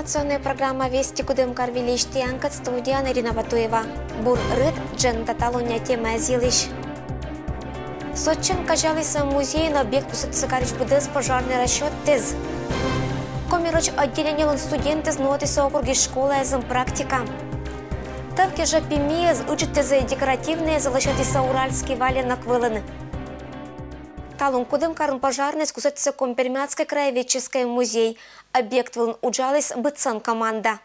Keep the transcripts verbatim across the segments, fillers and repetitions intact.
Информационная программа «Вести Кудымкар» выльысь тіянкӧд студияын Ирина Батуева. Бур рыт, дженьыд талунъя темаяс йылысь. Сотчӧм Казялысь музейын объект кусӧдісӧ карысь быдӧс пожарнӧй расчёттэз. Коми Роч отделениелӧн студентыс нуӧдісӧ округысь школаясын практика. Тӧв кежлӧ пи ми эз ыджыттӧдзӧ декоративнӧйясӧ лӧсьӧдісӧ Уральский валенок вылын. Талун Кудымкарын пожарнӧйӧс кусӧдісӧ Коми-Пермяцкӧй краеведческӧй музей. Объект вылын уджаліс быдсӧн команда.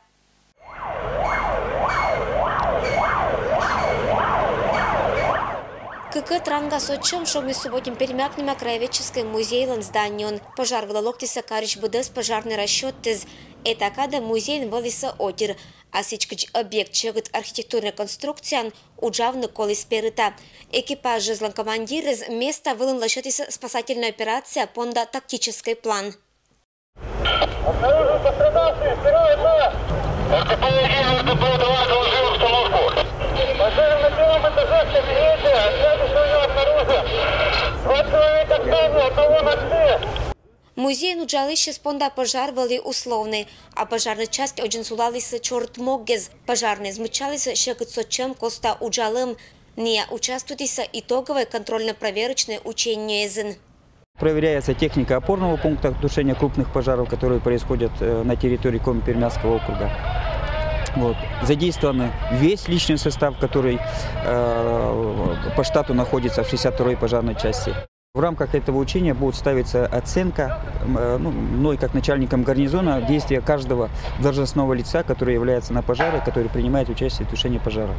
Кыкӧд ранга сотчӧм шогмис субботин Пермяк нима краеведческӧй музейлӧн зданиеын. Пожар вылӧ локтісӧ карысь быдӧс пожарнӧй расчёттэз. Этакадӧ музейын вӧлісӧ отир. А сідз кыдз объект сьӧкыд архитектурнӧй конструкцияӧн, уджавны коліс перыта. Экипажыслӧн командирыс места вылын лӧсьӧдіс спасательнӧй операция понда тактическӧй план. Осторожно, пострадавшие, второй этаж. РТП один, РТП два, доложил обстановку. Пожар на первом этаже в кабинете, отметили, что у него обнаружен. Два человека в тазу, одного на шее. Музейын уджалысьяс понда пожар вӧлі условнӧй, а пожарнӧй часть водзын сулаліс чорыд моггӧз. Пожарнӧйяс мыччалісӧ сьӧкыд сотчӧм коста уджалӧм. Найӧ участвуйтісӧ итоговӧй контрольно-проверочнӧй учениеясын. Проверяется техника опорного пункта тушения крупных пожаров, которые происходят, э, на территории Коми-Пермяцкого округа. Вот. Задействован весь личный состав, который, э, по штату находится в шестьдесят второй пожарной части. В рамках этого учения будет ставиться оценка, м, э, ну, мной как начальником гарнизона действия каждого должностного лица, который является на пожаре, который принимает участие в тушении пожара.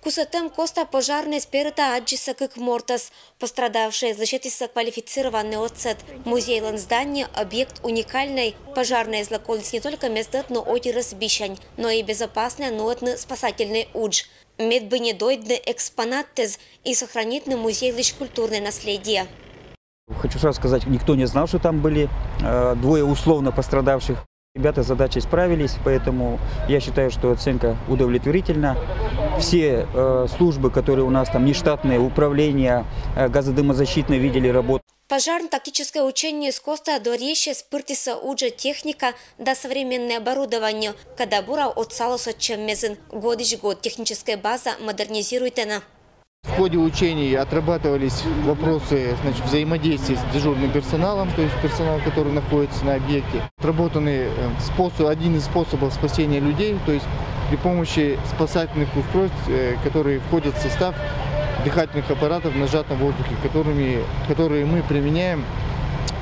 Кусӧдтӧм коста пожарнӧйяс перыта аддзисӧ кык мортӧс. Пострадавшӧйяс лӧсьӧдісӧ квалифицированнӧй отсӧд. Музейлӧн здание — объект уникальнӧй. Пожарнӧйяслы коліс не только мездӧд, но отирӧс бисянь, но и безопаснӧя нуӧдны спасательнӧй удж. Медбӧрӧ дойдны экспонаттэз и сохранитны музейлысь культурнӧй наследие. Хочу сразу сказать, никто не знал, что там были, э, двое условно пострадавших. Ребята с задачей справились, поэтому я считаю, что оценка удовлетворительна. Все, э, службы, которые у нас там, нештатные управления, э, газодымозащитные, видели работу. Пожарнӧй-тактическӧй учениеяс коста дорйысьяс пыртісӧ уджӧ техника да современнӧй оборудование, кода бура отсалӧ сотчӧммезйын. Годысь год техническӧй база модернизируйтӧны. В ходе учений отрабатывались вопросы, значит, взаимодействия с дежурным персоналом, то есть персонал, который находится на объекте. Отработаны, э, способ, один из способов спасения людей, то есть при помощи спасательных устройств, э, которые входят в состав дыхательных аппаратов на сжатом воздухе, которыми, которые мы применяем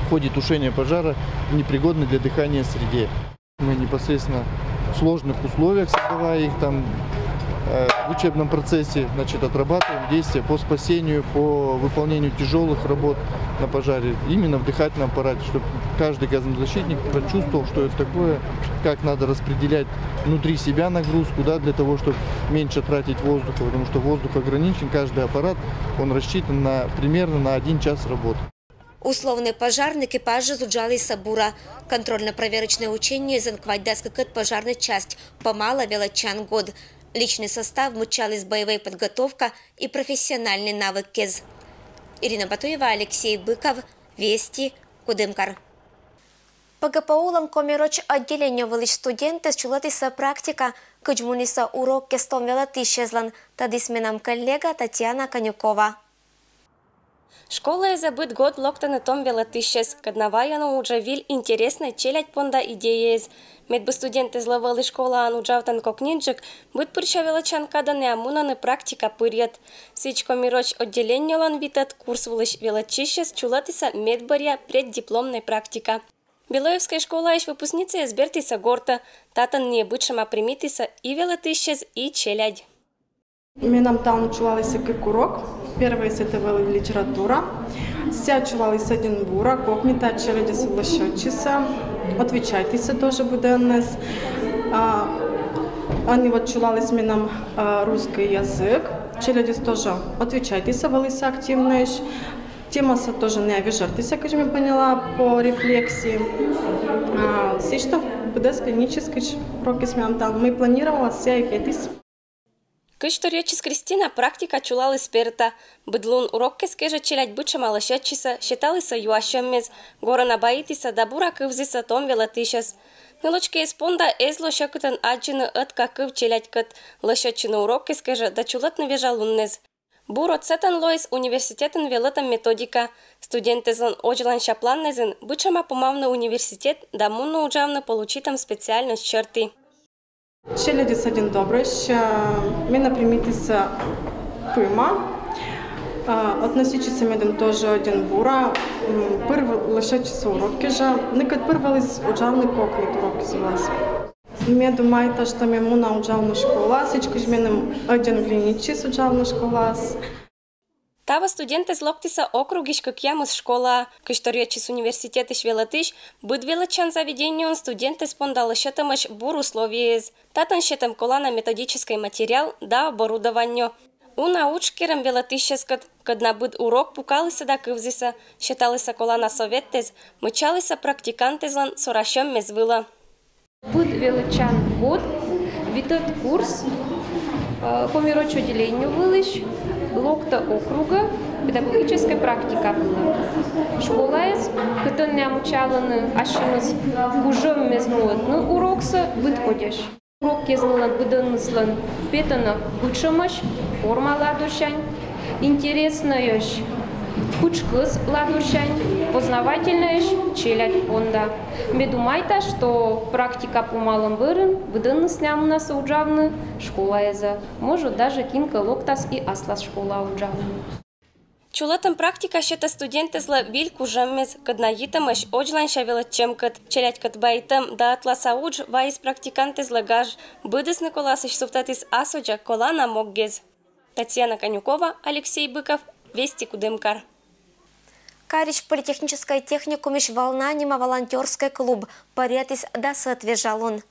в ходе тушения пожара в непригодной для дыхания среде. Мы непосредственно в сложных условиях, создавая их там, э, в учебном процессе, значит, отрабатываем действия по спасению, по выполнению тяжелых работ на пожаре, именно в дыхательном аппарате, чтобы каждый газозащитник прочувствовал, что это такое, как надо распределять внутри себя нагрузку, да, для того, чтобы меньше тратить воздуха, потому что воздух ограничен, каждый аппарат, он рассчитан на, примерно на один час работы. Условнӧй пожарнӧй экипажыс уджаліс бура. Контрольно-проверочнӧй учениеясын кватьдас кыкӧд пожарнӧй часть, помалӧ велӧдчан год. Личнӧй состав мыччаліс боевӧй подготовка и профессиональнӧй навыккез. Ирина Батуева, Алексей Быков, Вести, Кудымкар. ПГПУ-лӧн Коми Роч отделение вылысь студентыс чулӧмтіс практика, кыдз мунісӧ уроккӧд том велӧдысьяслӧн, тӧдіс менам коллега Татьяна Конюкова. Школаӧ быд год локтӧны том велӧдысьяс, кодъяс на вайӧны уджӧ виль интереснӧй челядь понда идеяяс. Медбур студентъяслы вӧлі школаын уджавтан кокниджык, быдпырысь велӧдчан кадӧ найӧ мунӧны практика пырйӧд. Сідз, Коми Роч отделениелӧн витӧд курс вылысь велӧдчысьяс чулӧмтісӧ медбӧръя преддипломнӧй практика. Белоевскӧй школаысь выпускницаяс бертісӧ гортӧ, татӧн найӧ быдшӧма примитісӧ и велӧдысьяс, и челядь. Менам талун чулалісӧ кык урок. Первойыс это вӧлі литература. Сэсся чулаліс ӧдйӧ бура, кокни та челядьыс лӧсьӧдчисӧ, отвечайтісӧ тоже быдӧнныс. А, ӧні вот чулаліс менам, а, русский язык. Челядьыс тоже отвечайтісӧ, вӧлісӧ активнӧйӧсь. Темасӧ тоже найӧ вежӧртісӧ, кыдз ме поняла, по рефлексии. А, сідз что быдӧс клиническӧй урокыс менам талун, мый планировала, сійӧ и петіс. Кыдз торйӧдчис Кристина, практика чулаліс перта. Быд лун уроккӧд кежӧ челядь быдшӧма лӧсьӧдчисӧ, сеталісӧ юасьӧммес, горӧ на баитісӧ да бура кывзісӧ том велӧдысьӧс. Нылочкиез понда эз ло сьӧкытӧн аддзыны ӧтка кыв челядькӧд, лӧсьӧдчыны уроккез кежӧ да чулӧтны вежалуннэз. Бур отсэтӧн лоис университетын велӧтӧм методика. Студентэзлӧн одзланся планнэзын быдшӧма помавны университет да мунны уджавны получитӧм специальность сьӧрті. Челядьыс ӧдйӧн добрӧсь, менӧ примитісны пӧма, относитчисны медым тоже ӧдйӧн бура, пыр лӧсьӧдчисны урок кежӧ, нӧкӧд пыр вӧліс уджавны кокни урок кежӧ. Ме думайта, что ме муна уджавны школаас, сідз кыдз меным ӧдйӧн глинитчис уджавны школаас. Таво студентэз локтісӧ округысь кӧкъямыс школаӧ. Кыдз торйӧдчис университетысь велӧтысь, быд велӧдчан заведениеын студентэз понда лӧсьӧдтӧмӧсь бур условиеяс. Татӧн сетӧм колана методическӧй материал да оборудованиеӧ. Уна удж керӧм велӧтысьяскӧд, кӧд на быд урок пукалісӧ да кывзісӧ, сеталісӧ колана советтэз, мыччалісӧ практикантэзлӧн сорасьӧммӧс вылӧ. Быд велӧдчан год, витӧд курс, Коми роч отделение вылысь локтӧ округӧ педагогическӧй практика вылӧ. Школаыс, кытӧн найӧ мыччалӧны ассьыныс кужӧммес нуӧдны уроксӧ быдкодьӧсь. Урок кезлӧн быдӧнныслӧн петӧны быдшӧмӧсь, форма ладувсянь, интереснӧйӧсь, пытшкӧс ладувсянь, познавательнӧйӧсь челядь понда. Ме думайта, что практика помалӧм бӧрын быдӧнныс найӧ мунасӧ уджавны школаэзӧ. Может, даже кинкӧ локтас и аслас школаӧ уджавны. Чулӧтӧм практика сетӧ студентэзлы виль кужӧммес, кӧд на йитӧмӧсь одзланся велӧдчӧмкӧд. Челядькӧд байтӧм да ӧтласа удж вайис практикантэзлы гаж. Быдӧсны коласысь сувтӧдіс асудза колана моггез. Татьяна Конюкова, Алексей Быков, Вести Кудымкар. Карысь политехническӧй техникумысь «Волна» нима волонтёрскӧй клуб пӧръятіс дасӧд вежалун.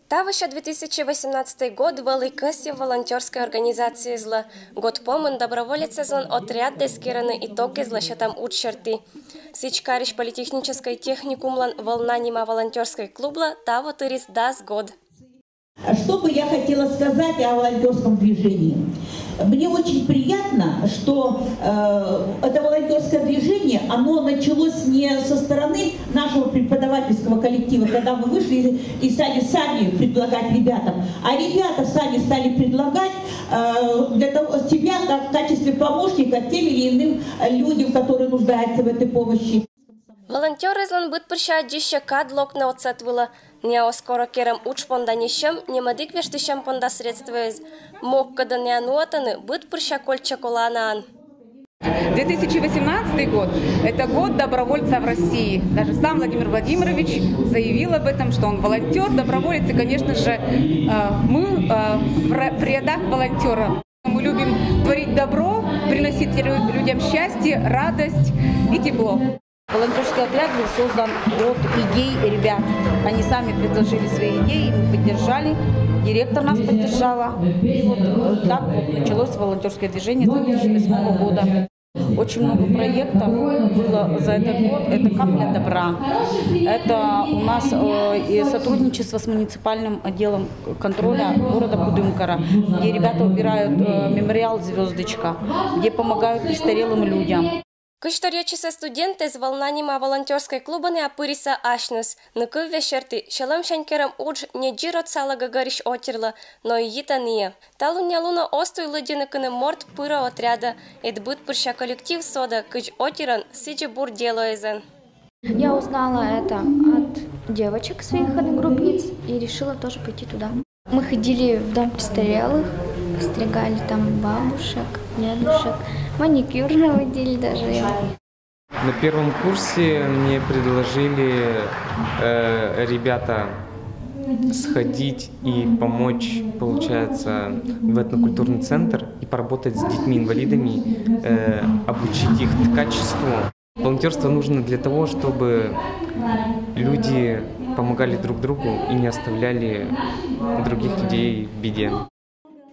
Тавося две тысячи восемнадцатый год вӧлі кӧсйӧм волонтёрскӧй организациезлы. Год помын доброволецъяслӧн отрядъяс керӧны итогез лӧсьӧдтӧм удж сьӧрті. Сідз, карысь политехническӧй техникумлӧн «Волна» нима волонтёрскӧй клублы таво тырис дас год. Что бы я хотела сказать о волонтерском движении? Мне очень приятно, что э, это волонтерское движение, оно началось не со стороны нашего преподавательского коллектива, когда мы вышли и стали сами предлагать ребятам, а ребята сами стали предлагать э, для того, себя как в качестве помощника тем или иным людям, которые нуждаются в этой помощи. Волонтёръяслӧн быдпырся аддзысьӧ кад локны отсӧг вылӧ. Найӧ оз корӧ керӧм удж понда ньӧсьӧм, немӧдік вештысьӧм понда средствояс. Могкӧдӧн найӧ нуӧдӧны быдпырся кольччӧ коланаӧн. Две тысячи восемнадцатый год — это год добровольца в России. Даже сам Владимир Владимирович заявил об этом, что он волонтёр, доброволец. И, конечно же, э, мы э, в ра- в рядах волонтёров. Мы любим творить добро, приносить рю- людям счастье, радость и тепло. Волонтерский отряд был создан от идей ребят. Они сами предложили свои идеи, мы поддержали. Директор нас поддержала. И вот э, так вот началось волонтерское движение с две тысячи восьмого года. Очень много проектов было за этот год. Это «Капля добра». Это у нас э, и сотрудничество с муниципальным отделом контроля города Кудымкара, где ребята убирают э, мемориал «Звездочка», где помогают престарелым людям. Кыдз торйӧдчисны студентэз, «Волна» нима волонтёрскӧй клубын найӧ пырисны асьныс. Ныкыввез сьӧрті, сьӧлӧмсянь керӧм удж не дзир отсалӧ гӧгӧрысь отирлы, но и йитӧ ныӧ. Талунъя лунӧ оз туй лыддьыны, кыны морт пырӧ отрядӧ, ӧд быдпырся коллектив содӧ, кыдз отирӧн, сідзи бур делоэзӧн. Я узнала это от девочек, своих одногруппниц, и решила тоже пойти туда. Мы ходили в дом престарелых, постригали там бабушек, дедушек, маникюр наводили даже им. На первом курсе мне предложили э, ребята сходить и помочь, получается, в этнокультурный центр и поработать с детьми-инвалидами, э, обучить их ткачеству. Волонтерство нужно для того, чтобы люди помогали друг другу и не оставляли других людей в беде.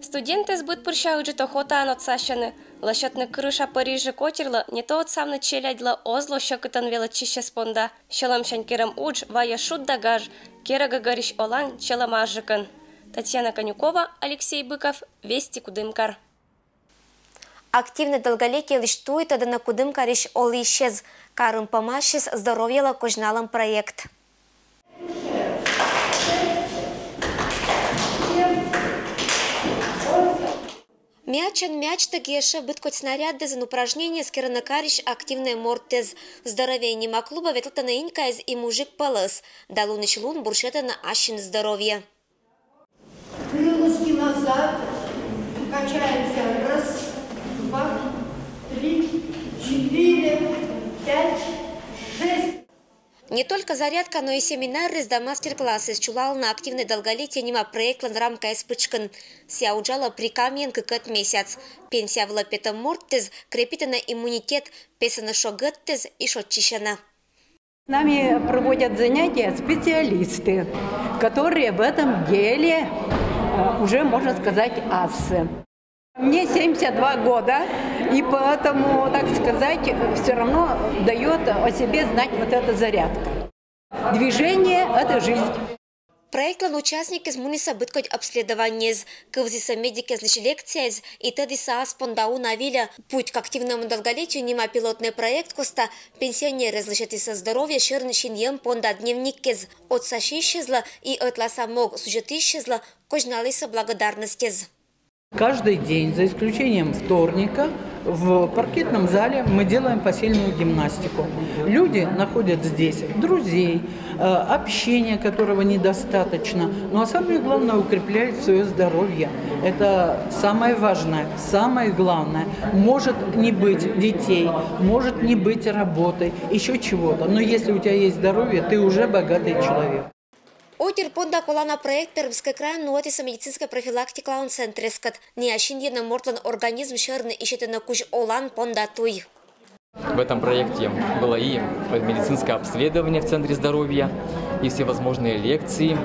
Студентэз быдпырся ыджыд охотаӧн отсасьӧны. Лӧсьӧдны крыша пӧрйыжык отирлы, не то отсавны челядьлы оз ло сьӧкытӧн велӧдчысьяс понда. Сьӧлӧмсянь керӧм удж вайӧ шуд да гаж, керӧ гӧгӧрысь олан сьӧлӧмаджыкӧн. Татьяна Конюкова, Алексей Быков, Вести Кудымкар. Активнӧй долголетиелысь туй тӧдӧны Кудымкарысь олысьяс. Карын помасис «Здоровьелы козьналӧм» проект. Мячан мячтӧг ещӧ быд кодь снаряддӧзын упражнениеяс керӧны карысь активнӧй мортӧс. «Здоровье» нима клубӧ ветлӧны инькаыс и мужик пӧлӧс. Да лунысь лун бурсьӧдӧны ассьыныс здоровье. Крылышки назад. Качаемся. Раз, два, три, четыре, пять, шесть. Не только зарядка, но и семинаръяс да мастер-классъяс чулалӧны «Активное долголетие» нима проектлӧн рамкаыс пычкын. Сійӧ уджалӧ Прикамьеын кыкӧд месяц. Пенсия вылӧ петӧм мортъяс крепитӧны иммунитет, песӧны шогӧдтӧс и шойччысьӧны. С нами проводят занятия специалисты, которые в этом деле, э, уже, можно сказать, ассы. Мне семьдесят два года, и поэтому, так сказать, все равно дает о себе знать вот эта зарядка. Движение — это жизнь. Проектлӧн участникъяс мунісӧ быд кодь обследованиеяс, кывзісӧ медикъяслысь лекцияяс и тӧдісӧ ас понда уна вильӧ. «Путь к активному долголетию» нима пилотнӧй проект коста пенсионеръяслы сетісӧ здоровье сьӧрын синйӧм понда дневникъяс отсасьысьяслы и ӧтлаасӧн мог сузьӧдысьяслы козьналісӧ благодарностьяс. Каждый день, за исключением вторника, в паркетном зале мы делаем посильную гимнастику. Люди находят здесь друзей, э, общения, которого недостаточно. Ну а самое главное, укрепляют свое здоровье. Это самое важное, самое главное. Может не быть детей, может не быть работы, еще чего-то. Но если у тебя есть здоровье, ты уже богатый человек. Отир понда колана проект Пермскӧй крайын нуӧдісӧ медицинскӧй профилактикалӧн центръяскӧд. Найӧ синйӧны мортлӧн организм сьӧрын и сетӧны кузь олан понда туй. В этом проекте было и медицинское обследование в Центре здоровья, и всевозможные лекции,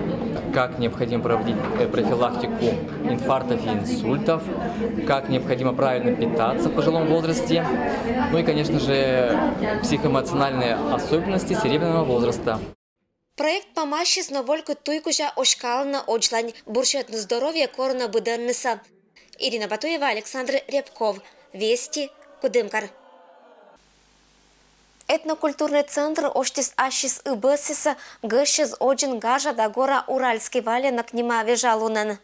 как необходимо проводить, э, профилактику инфарктов и инсультов, как необходимо правильно питаться в пожилом возрасте, ну и, конечно же, психоэмоциональные особенности серебряного возраста. Проект помасис, но вольыкыд туй кузя оськалӧны водзлань, бурсьӧдны здоровье корӧны быдӧннысӧ. Ирина Батуева, Александр Рябков, «Вести», Кудымкар. Этнокультурнӧй центр осьтіс ассьыс ыбӧсъяссӧ гӧсьтӧг водзын «Гажа да гора — уральский валенок» нима вежалунӧн.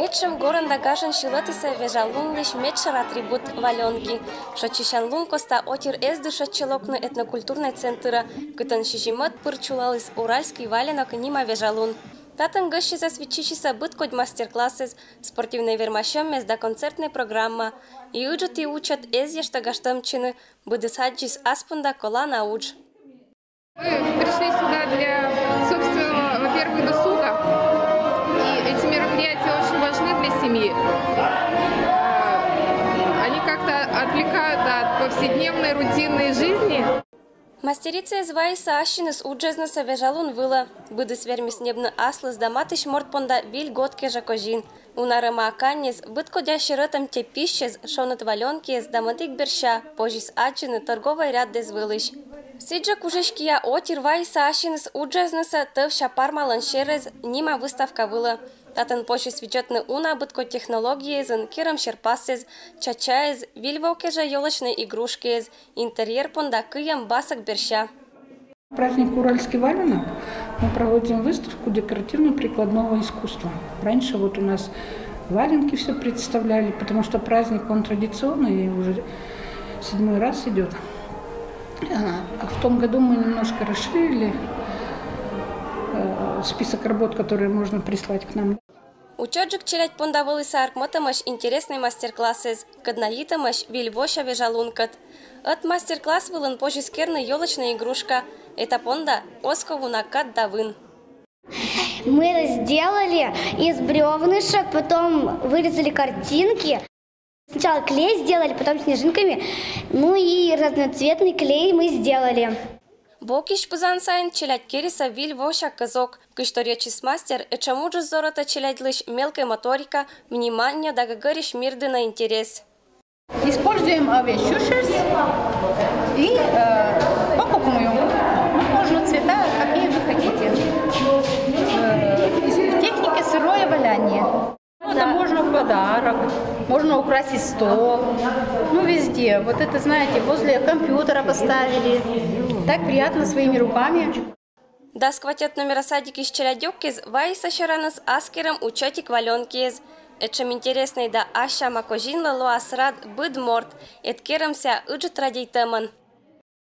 Этшӧм горӧн да гажӧн сьылӧдісӧ вежалунлысь медшӧр атрибут — валёнки. Шойччысян лун коста отир эз дышӧдчы локны этнокультурнӧй центрӧ, кытӧн сизимӧд пыр чулаліс «Уральский валенок» нима вежалун. Татӧн гӧсьтъясӧс виччысисӧ быд кодь мастер-классъяс, спортивнӧй вермасьӧмъяс да концертнӧй программа. И ыджыд, и учӧт эз ещӧ гажтӧмтчыны, быдыс аддзис ас понда колана удж. Мы пришли сюда для собственного, во-первых, досуга. И эти мероприятия очень важны для семьи. Э, Они как-то отвлекают от повседневной рутинной жизни. Мастерицаяс вайисӧ ассьыныс уджӧзнысӧ вежалун вылӧ. Быдыс вермис ньӧбны аслыс да матысь морт понда виль гот кежӧ козин. Уна рӧма-каньыс, быд кодь серӧтӧмтӧ письыс, шоныд валёнкиыс да мӧдік берся позис аддзыны торговӧй ряд эз вылысь. Сідзжӧ кужысь киа отир вайисӧ ассьыныс уджӧзнысӧ тӧвся «Пармалӧн серӧз» нима выставка вылӧ. Татӧн позис видзӧдны уна быд кодь технологияясӧн керӧм серпасъяс, чачаяс, виль во кежӧ ёлочнӧй игрушкаяс, интерьер понда кыйӧм басӧк берся. Праздник «Уральский валенок» мы проводим выставку декоративно-прикладного искусства. Раньше вот у нас валенки все представляли, потому что праздник, он традиционный, и уже седьмой раз идет. А в том году мы немножко расширили э, список работ, которые можно прислать к нам. Учӧрджык челядь понда вӧліс ӧтмӧдӧмӧсь интереснӧй мастер-классыс, кӧдна йитӧмӧсь виль вося вежалункӧд. Ӧт мастер-класс вылын позис керны ёлочнӧй игрушка. Эта понда оз ков уна кад да вын. Мы это сделали из бревнышек, потом вырезали картинки. Сначала клей сделали, потом снежинками. Ну и разноцветный клей мы сделали. Бокысь пызан сайын челядь керисӧ виль вося кӧзок. Кыдз торйӧдчис мастер, этшӧм уджыс зорӧтӧ челядьлысь мелкӧй моторика, внимание да гӧгӧрысь мирдінӧ интерес. Используем овечью шерсть и э, покупную. Ну, можно цвета, какие вы хотите. Э, из техники сырое валяние. Это можно в подарок, можно украсить стол. Ну, везде. Вот это, знаете, возле компьютера поставили. Так приятно своими руками. Дас кватёт номера садикысь челядьёккез вайиса сьӧраныс ас керӧм учӧтик валёнкиез. Этшӧм интереснӧй да ас сяма козинлы лоас рад быд морт, эд керӧмсӧ ыджыд радейтӧмӧн.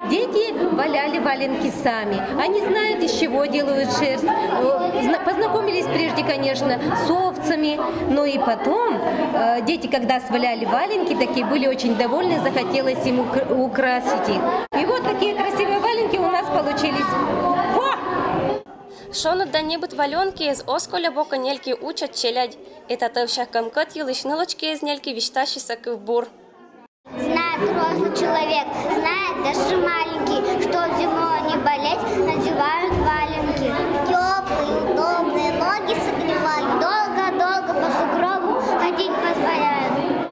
Дети валяли валенки сами. Они знают, из чего делают шерсть. Э, зна- Познакомились прежде, конечно, с овцами. Но и потом э, дети, когда сваляли валенки, такие были очень довольны, захотелось им укра- украсить их. И вот такие красивые валенки у нас получились. Во! Шоныд да небыд валёнкиез оз кольӧ бокӧ нелькы учӧт челядь. Эта тӧвся кӧмкӧт йылысь нылочкиез нелькы висьтасисӧ кывбур. Знает взрослый человек, знает даже маленький, что зимой не болеть, надевают валенки. Теплые, удобные, ноги согревают. Долго-долго по сугробу ходить позволяют.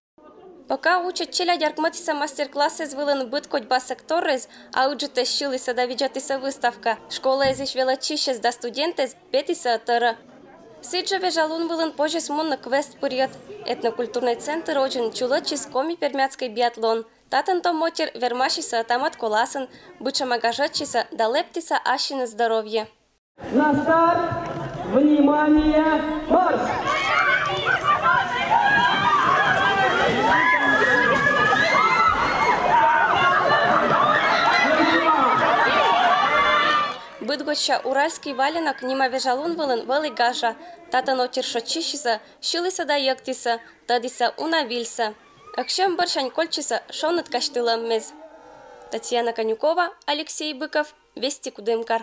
Пока учӧт челядь артмӧтіса мастер-классэз вылын быд кодь басӧк торрез, а ыджытэз сьылісӧ да видзӧтісӧ выставка, школаэзысь велӧдчысьӧс да студентэз петісӧ ӧтӧрӧ. Сідзжӧ вежа лун вылын позис мунны квест пырйӧд. Этнокультурнӧй центр водзын чулӧдчис коми-пермяцкӧй биатлон. Татӧн том отир вермасисӧ ӧта-мӧд коласын, бытшӧма гажӧдчисӧ да лэптісӧ ассьыныс здоровье. На старт! Внимание! Марш! Быд годся «Уральский валенок» нима вежа лун вылын вӧлі гажа. Татӧн отир шойччысьысӧ сьылісӧ да йӧктісӧ, тӧдісӧ уна вильсӧ. Ӧксьӧм бӧрсянь кольччисӧ шоныд казьтылӧммес. Татьяна Конюкова, Алексей Быков, «Вести Кудымкар».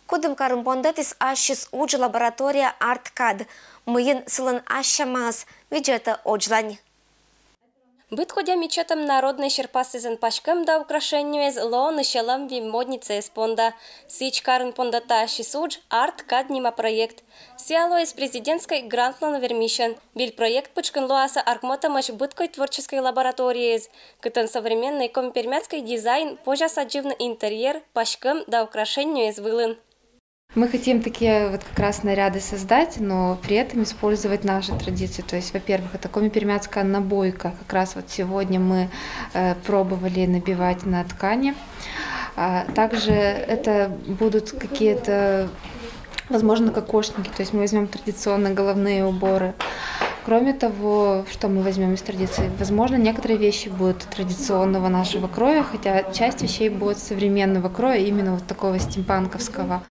Кудымкарын пондӧтіс ассьыс удж лаборатория «Арткад». Мыйын сылӧн ас сямаыс, видзӧтӧ водзлань. Быд кодь мичӧтӧм народнӧй серпассӧ паськӧм да украшеннёэз лоӧны сьӧлӧмви модницаэз понда. Сідз, карын пондӧта ассьыс удж «Арткад» нима проект. Сійӧ лоис президентскӧй грантлӧн вермысьӧн. Выль проект пытшкын лоасӧ артмӧдӧмӧсь быд кодь творческӧй лабораторияэз, кытӧн современнӧй коми-пермяцкӧй дизайн позяс аддзывны интерьер, паськӧм да украшеннёэз вылын. Мы хотим такие вот как раз наряды создать, но при этом использовать наши традиции. То есть, во-первых, это коми-пермяцкая набойка. Как раз вот сегодня мы э, пробовали набивать на ткани. А также это будут какие-то, возможно, кокошники. То есть мы возьмем традиционные головные уборы. Кроме того, что мы возьмем из традиции? Возможно, некоторые вещи будут традиционного нашего кроя, хотя часть вещей будет современного кроя, именно вот такого стимпанковского.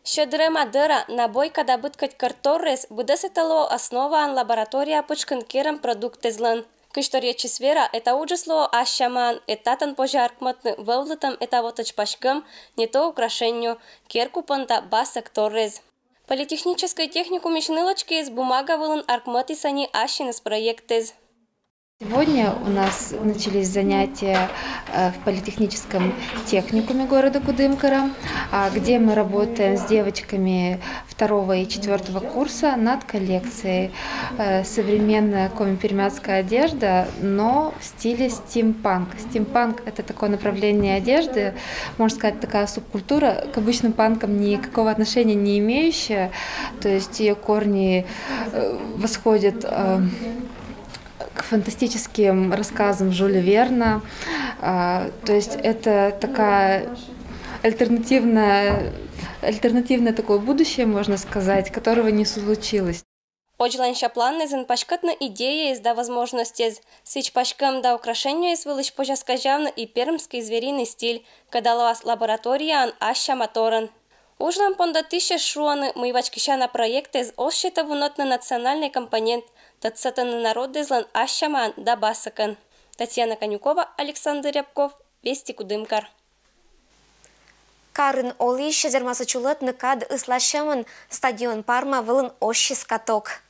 Сьӧд рӧма дӧра, набойка да быд кодь кӧрт торрес, быдэсӧтӧ лоӧ основаӧн лаборатория пытшкын керӧм продуктэзлӧн. Кыдз торйӧдчис Вера, эта уджыс лоӧ ас сямаӧн, эд татӧн позьӧ артмӧдны вӧвлытӧм эта вотӧдз паськӧм, не то украшеннё, керкупӧн да басӧк торрес. Политехническӧй техникумысь нылочкиыс бумага вылын артмӧдіс ӧні ассьыныс проектэз. Сегодня у нас начались занятия э, в политехническом техникуме города Кудымкара, а, где мы работаем с девочками второго и четвертого курса над коллекцией. Э, современная коми-пермяцкая одежда, но в стиле стимпанк. Стимпанк — это такое направление одежды, можно сказать, такая субкультура, к обычным панкам никакого отношения не имеющая. То есть ее корни э, восходят э, к фантастическим рассказам Жюля Верна. А, то есть это такая альтернативная, альтернативное такое будущее, можно сказать, которого не случилось. Водзлань сійӧ планнэзын паськӧдны идеяэз да возможностьэз. Сідз, паськӧм да украшеннёэз вылысь позяс казявны и пермскӧй звериный стиль, кӧда лоас лабораторияын ас сяма торӧн. Уджлӧн пондӧтысьяс шуӧны, мый вачкисяна проектэз оз сетӧ вунӧдны национальнӧй компонент, тӧдсӧдӧны народэзлӧн ас сямаӧн да басӧкӧн. Татьяна Конюкова, Александр Рябков, «Вести Кудымкар». Карын олысьяс вермасӧ чулӧдны кад ысла сьӧмӧн. Стадион Парма вылын оссис каток.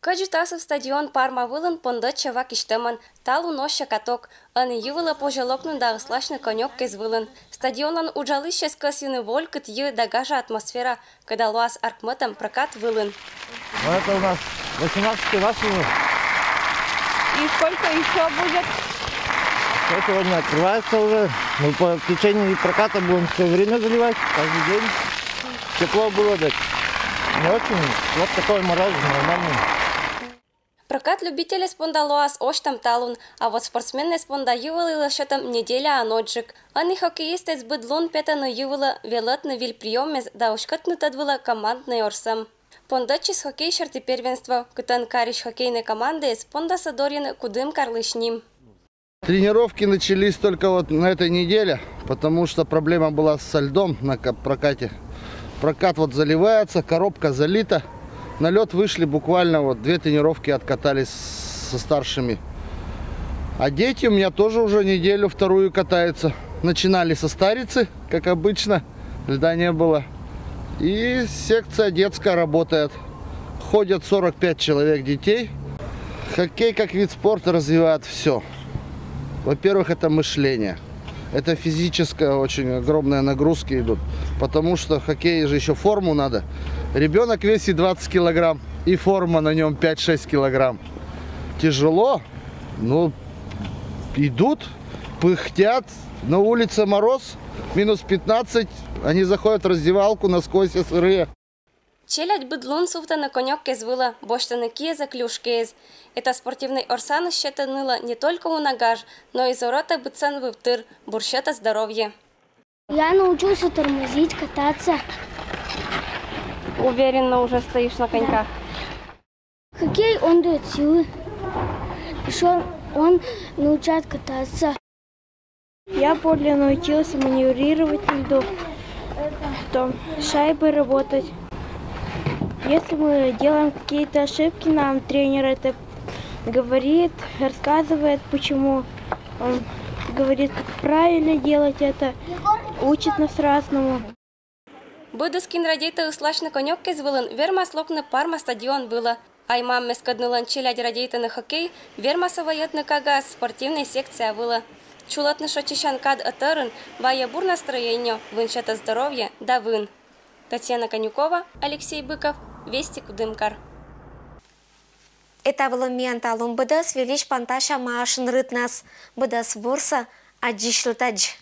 Кӧдзыд асыв стадион Парма вылын пондӧтчӧ ва кисьтӧмӧн. Талун оссьӧ каток. Ӧні йи вылӧ позьӧ локны да ӧтлаасьны конёккез вылын. Стадионлӧн уджалысьяс кӧсйӧны волькыд йи да гажа атмосфера, кӧда лоас артмӧдӧм прокат вылын. Ну, это у нас восемнадцатый раз уже. И сколько еще будет? Всё, сегодня открывается уже. Мы по течению проката будем все время заливать, каждый день. Тепло было, так. Очень. Вот такой мороз нормальный. Прокат любительэс понда лоас осьтӧм талун, а вот спортсменнэс понда йывӧл йылысь сетӧм неделяӧн ӧні хоккеистэз быд лун петӧны йывылӧ велӧдны виль приёммес да уськӧдны тӧд вылӧ команднӧй орсӧм. Пондӧдчис хоккей серти первенство, кытӧн карысь хоккейнӧй командаэс пондасӧ дорйыны Кудымкарлысь ним. Тренировки начались только вот на этой неделе, потому что проблема была со льдом на прокате. Прокат вот заливается, коробка залита. На лед вышли буквально вот две тренировки, откатались со старшими. А дети у меня тоже уже неделю вторую катаются. Начинали со старицы, как обычно, льда не было. И секция детская работает. Ходят сорок пять человек детей. Хоккей как вид спорта развивает все. Во-первых, это мышление. Это физическая очень огромная нагрузки идут. Потому что хоккей же еще форму надо. Ребенок весит двадцать килограмм и форма на нем пять-шесть килограмм. Тяжело, но идут, пыхтят. На улице мороз, минус пятнадцать. Они заходят в раздевалку, насквозь сырые. Челядь быд лун сувтӧны конёккез вылӧ, босьтӧны киезӧ клюшкаэз. Эта спортивнӧй орсаныс сетӧ нылӧ не только уна гаж, но и зорӧтӧ быдсӧн вывтыр, бур сетӧ здоровье. Я научился тормозить, кататься. Уверенно уже стоишь на коньках. Хоккей, он дает силы. Еще он научает кататься. Я более научился маневрировать на льду, потом шайбой работать. Если мы делаем какие-то ошибки, нам тренер это говорит, рассказывает, почему. Он говорит, как правильно делать это, учит нас разному. Быдыс, кин радейтӧ ӧтлаасьны конёккез вылын, вермас локны Парма стадион вылӧ. Ай-маммӧскӧд нылӧн челядь радейтӧны хоккей, вермасӧ вайӧдны кагаӧс спортивнӧй секция вылӧ. Чулӧтны шойччысян кад ӧтӧрын вайӧ бур настроение, вын сетӧ здоровье да вын. Татьяна Конюкова, Алексей Быков, Вести, Кудымкар. Эта вылын миян талун быдӧс. Вильысь пантасям Маашын рытнас. Быдӧс бурсӧ, аддзысьлытӧдз.